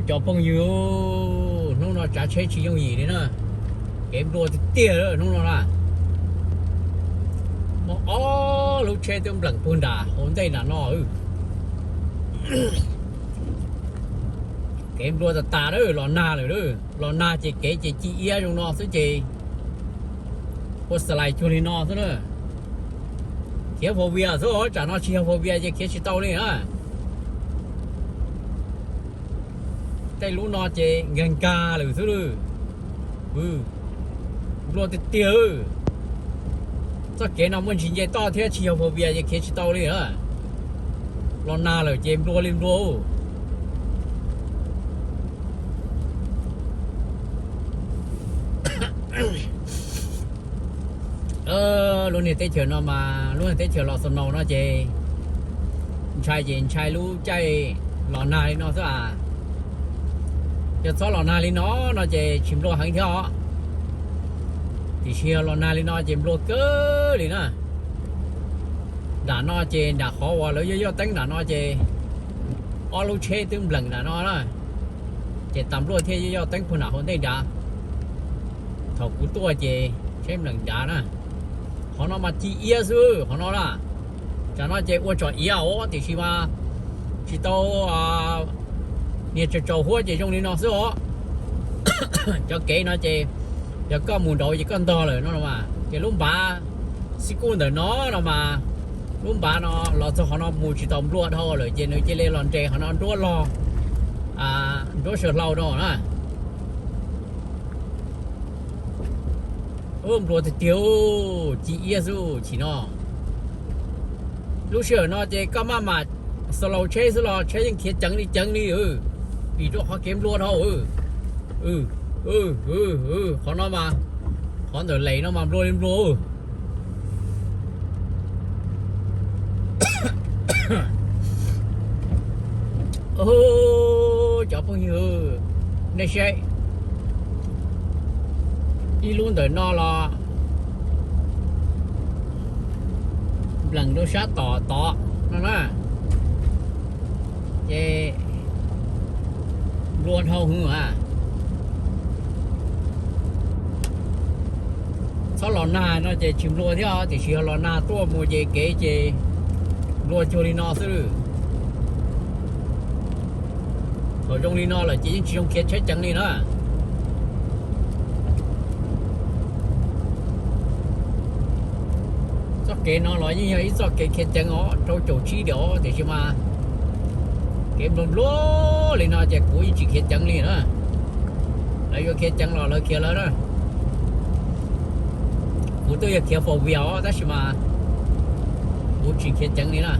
Cov phooj ywg, hnub no tsav tsheb tsis yooj yim li na. Kev nplua tiag tiag hnub no na. Muaj ob lub tsheb twb npleem puag nram hauv ntej nram no. Kev nplua tas tas lawm, los nag lawm. Los nag ces kev ces ci iab zoo no xwb ces ua xas lais cuag li no xwb na. Khiav faus vias xwb, tsam no tsis yog faus vias ces khiav tsis tau li na. Tej lub no ces nkag nkag lawm xwb lawm. Nplua tiag tiag. Txoj kev no muaj ntsis nce toj thiab tsis yog faus vias ces khiav tsis tau li na. Los nag lawm ces nplua li nplua. Lub niag teb chaws no mas lub niag teb chaws los snow no ces ntshai ces ntshai lub caij los nag li no xwb as. Yog txhob los nag li no no ces tsis nplua heev thiab os. Tiam sis yog los nag li no ces nplua kawg li na. Nram no ces nram qhov uas lawv yoj yoj teeb nram no ces ob lub tsheb twb npleem nram no na. Ces tas nplua thiaj yoj yoj teeb puag nram hauv ntej nrad. Thaum kuv tuaj ces tsheb npleem nrad na. Qhov no mas ci iab xwb qhov no na. Tsam no ces ua tsom iav os tiam sis mas tsis tau niag tsaws tsaus huab ces zoo li no xwb os. Cov kev no ces yog koj mus nraud ces koj ntog lawm no mas ces lub npav xib kub ntawm no no mas lub npav no los txog qhov no mus tsis tau nplua dhau lawm ces nws cia li los nres qhov no nruab log, nruab saw hlau no na. Nplua tiag tiag, ci iab xwb chim no. Lub sij hawm no ces koj maj mam xaus laus tsheb xwb los tsheb yeej khiav ceev li ceev li. Vim rau qhov kev nplua dhau. Qhov no mas, qhov ntawm lem no mas nplua li nplua. Cov phooj ywg, nej saib, ib lub ntawm no los npleem rau sab tom tod no na, ces nplua dhau hwv a. Txhob los nag no ces tsis nplua thiab, tiam sis yog los nag tuaj mus ces kev ces nplua cuag li no xwb. Thaum zoo li no lawm ces yeej tsis zoo khiav tsheb ceev li na. Txoj kev no los yeej yog ib txoj kev khiav ceev os, rau caum tsib diam os, tiam sis mas kev nplua nplua li no ces kuv yeej tsis khiav ceev li na. Lawv yuav khiav ceev los lawv khiav lawv na. Kuv twb yog khiav four wheel os, tab sis mas kuv tsis khiav ceev li na.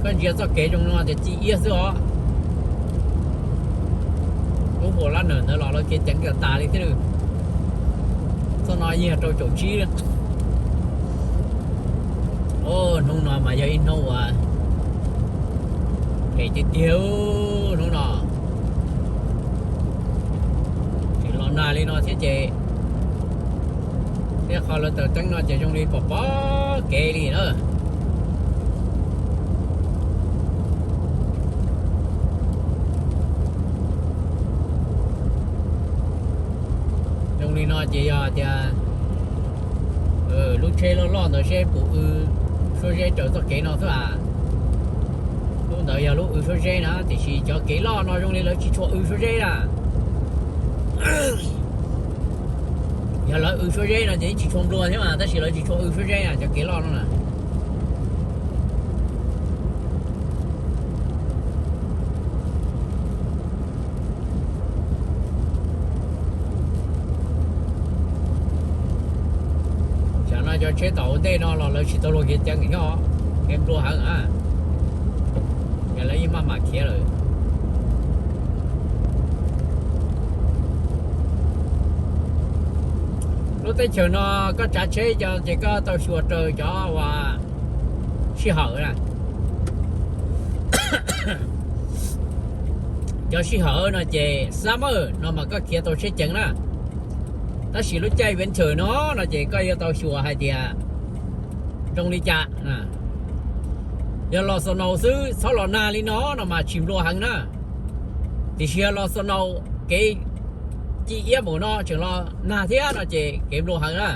Koj ntsia txoj kev zoo no ces ci iab xwb os. Lub four wheel ntawd los lawv khiav ceev tas tas li thiab. Txoj no yeej yog rau caum tsib. Hnub no mas yog ib hnub uas phem tiag tiag hnub no. Tseem los nag li no thiab ces, thiab qhov lawv taws teeb no ces zoo li pom pom kev li na. Zoo li no ces yog tias lub tsheb loj loj ntawd seb puas w suab zeb raws txoj kev no xwb as. Lub ntawd yog lub w suab zeb na, tiam sis cov kev loj no zoo li lawv tsis tshua w suab zeb na. Yog lawv w suab zeb no ces yeej tsis tshua nplua thiab mas, tab sis lawv tsis tshua w suab zeb na, cov kev loj no na. Tsam no cov tsheb tom ua ntej no los lawv tsis tau luag khiav ceev thiab, kev nplua heev na. Yog lawv yeej maj mam khiav lawm. Lub teb chaws no koj tsav tsheb ces koj tau xyuas raws cov uas sij hawm na. Cov sij hawm no ces summer no mas koj khiav tau tsheb ceev na. Tab sis lub caij winter no no ces koj yuav tau xyuas hais tias zoo li cas. Yog los snow xwb txhob los nag li no no mas tsis nplua heev na. Tiam sis yog los snow kev ci iab npaum no tseem los nag thiab no ces kev nplua heev na.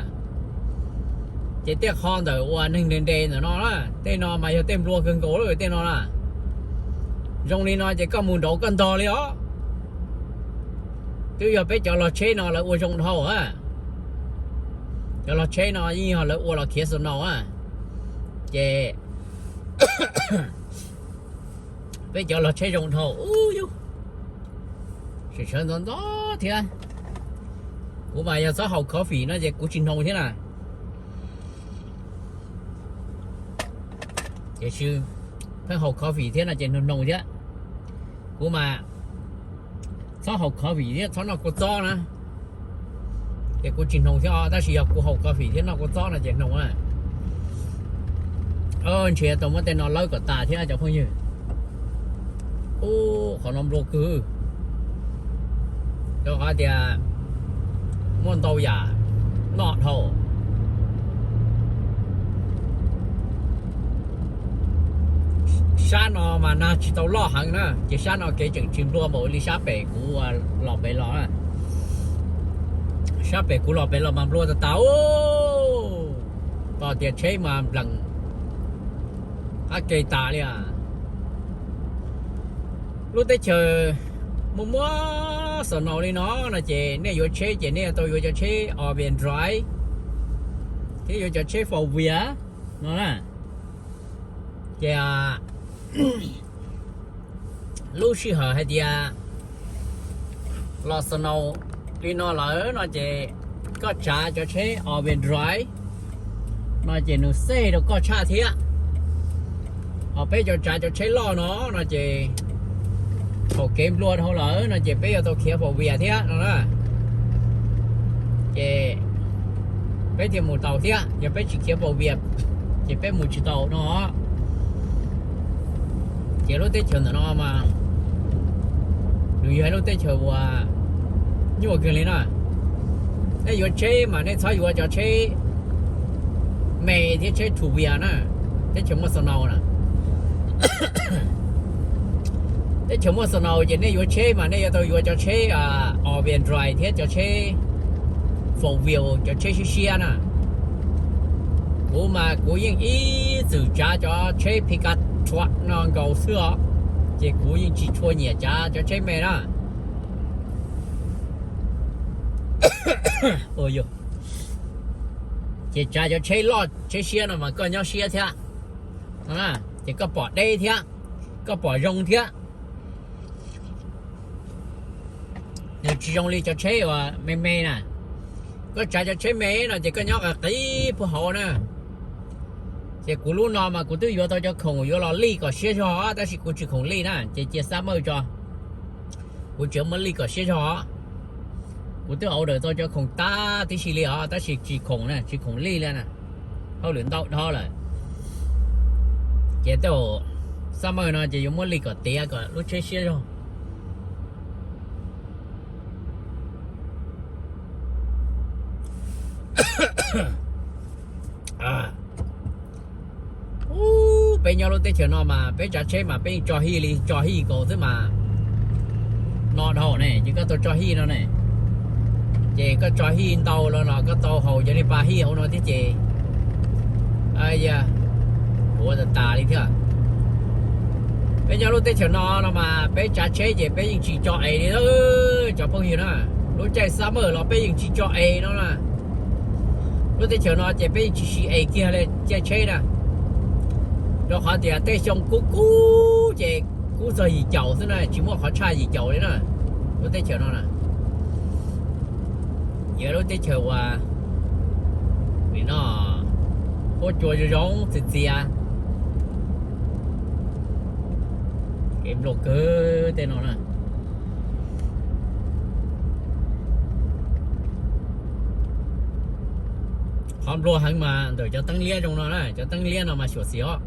Ces tej qho ntawm uas neeg nres nres ntawm no na, tej no mas yog tej nplua kawg nkaus li tej no na. Zoo li no ces koj mus nraud koj ntog li os. Twb yog peb cov log tsheb no lawv ua zoo dhau a. Cov log tsheb no yeej yog lawv ua los khiav snow a. Ces peb cov log tsheb zoo dhau ub yus, sawv ntxov ntxov thiab. Kuv mas yog txhob haus coffee no ces kuv tsis hnoos thiab na. Tiam sis pheej haus coffee thiab no ces hnoos hnoos thiab. Kuv mas txhob haus coffee thiab txhob noj kua txob na, ces kuv tsis hnoos thiab os. Tab sis yog kuv haus coffee thiab noj kua txob no ces hnoos na. Ntshe tau muab tej no lawb kom tas thiab cov phooj ywg. Ub, qhov no nplua kawg. Rau qhov tias muaj ntau yam noj dhau. Sab no mas nag tsis tau loj heev na, ces sab no kev tseem tsis nplua npaum li sab pem kuv los pem los. Sab pem kuv los pem los mas nplua tas tas. Tos tias tsheb mas nplees qab ke tas li. Lub teb chaws muaj muaj snow li no no ces nej yuav tsheb ces nej yuav tau yuav cov tsheb all-wheel drive thiab yuav cov tsheb four wheel no na. Ces lub sij hawm hais tias los snow li no lawm no ces koj tsav cov tsheb all-wheel drive no ces nws safe rau koj tshaj thiab. Ho peb cov tsav cov tsheb loj no no ces thaum kev nplua dhau lawm no ces peb yuav tau khiav four wheel thiab no na. Ces peb thiaj mus tau thiab, yog peb tsis khiav four wheel ces peb mus tsis tau no. Ces lub teb chaws ntawm no mas nws yog ib lub teb chaws uas nyuaj kawg li na. Nej yuav tsheb mas nej txhob yuav cov tsheb me thiab tsheb two wheel na, teb chaws muaj snow na. Teb chaws muaj snow ces nej yuav tsheb mas nej yuav tau yuav cov tsheb all-wheel drive thiab cov tsheb four wheel, cov tsheb siab siab na. Kuv mas kuv yeej ib txwm tsav cov tsheb pickup truck no nkaus xwb os, ces kuv yeej tsis tshua nyiam tsav cov tsheb me na. Ces tsav cov tsheb loj tsheb siab no mas koj nyob siab thiab, ces koj pom deb thiab, koj pom zoo thiab. Nws tsis zoo li cov tsheb uas me me na. Koj tsav cov tsheb me no ces koj nyob qis qis puag hauv na. Ces kuv lub no mas kuv twb yuav tau cov khoom yuav los lij kom siab zog, tab sis kuv tsis khoom lij na, ces cia xab mawj tso. Kuv tsis muab lij kom siab zog. Kuv twb order tau cov khoom tag tib si li os, tab sis tsis khoom na, tsis khoom lij li na. Hauj lwm ntau dhau lawm. Ces tej xab mawj no ces yuav muab lij kom tiav kom lub tsheb siab zog. Ub, peb nyob lub teb chaws no mas peb tsav tsheb mas peb yeej tso hij li tso hij nkaus xwb mas no dhau ne, ces koj tau tso hij no ne. Ces koj tso hij ntau los no koj tau haus cov li pa hij hauv no thiab ces ua tas tas li thiab. Peb nyob lub teb chaws no no mas peb tsav tsheb ces peb yeej tsis tso es li, cov phooj ywg na. Lub caij summer los peb yeej tsis tso es no na. Lub teb chaws no ces peb yeej tsis siv es kiag li caij tsheb na, rau qhov tias tej xyoo kub kub ces kub txog yim caum xwb na, tsis muaj qhov tshaj yim caum li na. Lub teb chaws no na, yog lub teb chaws uas nim no huab cua zoo zoo txias txias. Kev nplua kawg tej no na. Qhov nplua heev mas ntawm cov teeb liab zoo no na, cov teeb liab no mas xyuam xim os.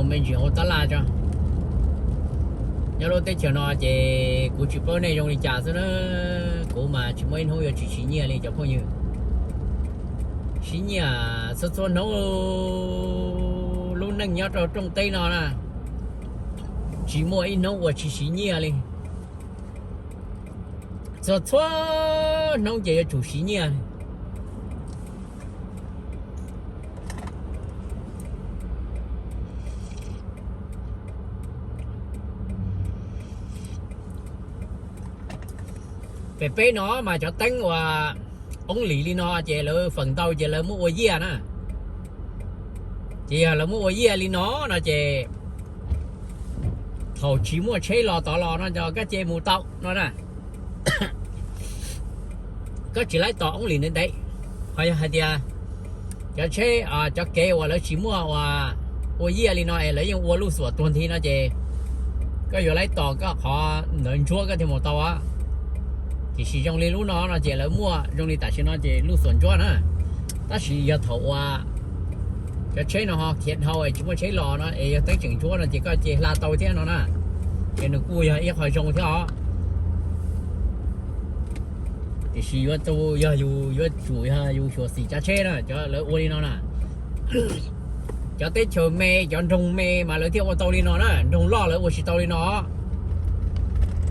Me ntsis hauv tab laj tso. Nyob lub teb chaws no ces kuv tsis paub nej zoo li cas xwb na, kuv mas tsis muaj ib hnub yuav tsis siv nyiaj li cov phooj ywg. Siv nyiaj txhua txhua hnub, lub neej nyob rau rooj teb no na, tsis muaj ib hnub uas tsis siv nyiaj li. Txhua txhua hnub ces yuav tsum siv nyiaj. Pem peb no mas cov teeb uas only li no ces lawv feem ntau ces lawv muab ua yiaj na. Ces yog lawv muab ua yiaj li no no ces thaum tsis muaj tsheb los tod los no ces koj cia mus tau no na. Koj tsis laib tos only ntev ntev. Ho yog hais tias cov tsheb, cov kev uas lawv tsis muaj ua, ua yiaj li no es lawv yeej ua luj xuam tuag nthi no ces koj yuav laib tos koj qhov ntawd ntsuab koj thiaj mus tau. Tiam sis zoo li lub no no ces lawv muaj zoo li tam sim no ces luj xuam ntsuab na. Tab sis yog thaum uas cov tsheb no ho khiav dhau es tsis muaj tsheb los no es yog teeb tseem ntsuab no ces koj cia hla tau thiab no na. Ces nws kuj yog ib qho zoo thiab os. Tiam sis yuav tu yog yus yuav tsum yog yus xyuam xim tsav tsheb na, cov lawv ua li no na. Cov teb chaws me, cov nroog me mas lawv thiaj ua tau li no na, nroog loj lawv ua tsis tau li no.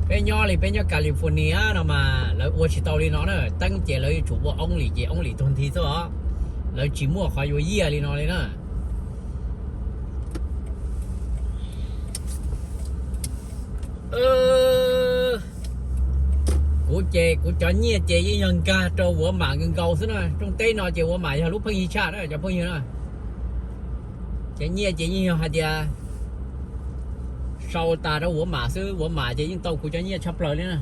Peb nyob li peb nyob California no mas lawv ua tsis tau li no na, teeb ces lawv yuav tsum ua only ces only tuag nthi xwb os. Lawv tsis muaj qhov yuav yiaj li no li na. Kuv ces kuv cov nyiaj ces yeej yog nkag rau Walmart nkaus xwb na, rooj teb no ces Walmart yog lub pheej yig tshaj na cov phooj ywg na. Cov nyiaj ces yeej yog hais tias sau tas rau Walmart xwb, Walmart ces yeej tau kuv cov nyiaj tshaj plaws li na.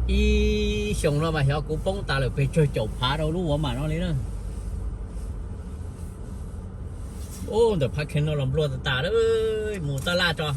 Ib xyoos no mas xyov kuv poob tas lawm pes tsawg caum phav rau lub Walmart no li na. Ub, ntawm phav kheev no los nplua tas tas lawm, mus tab laj tso.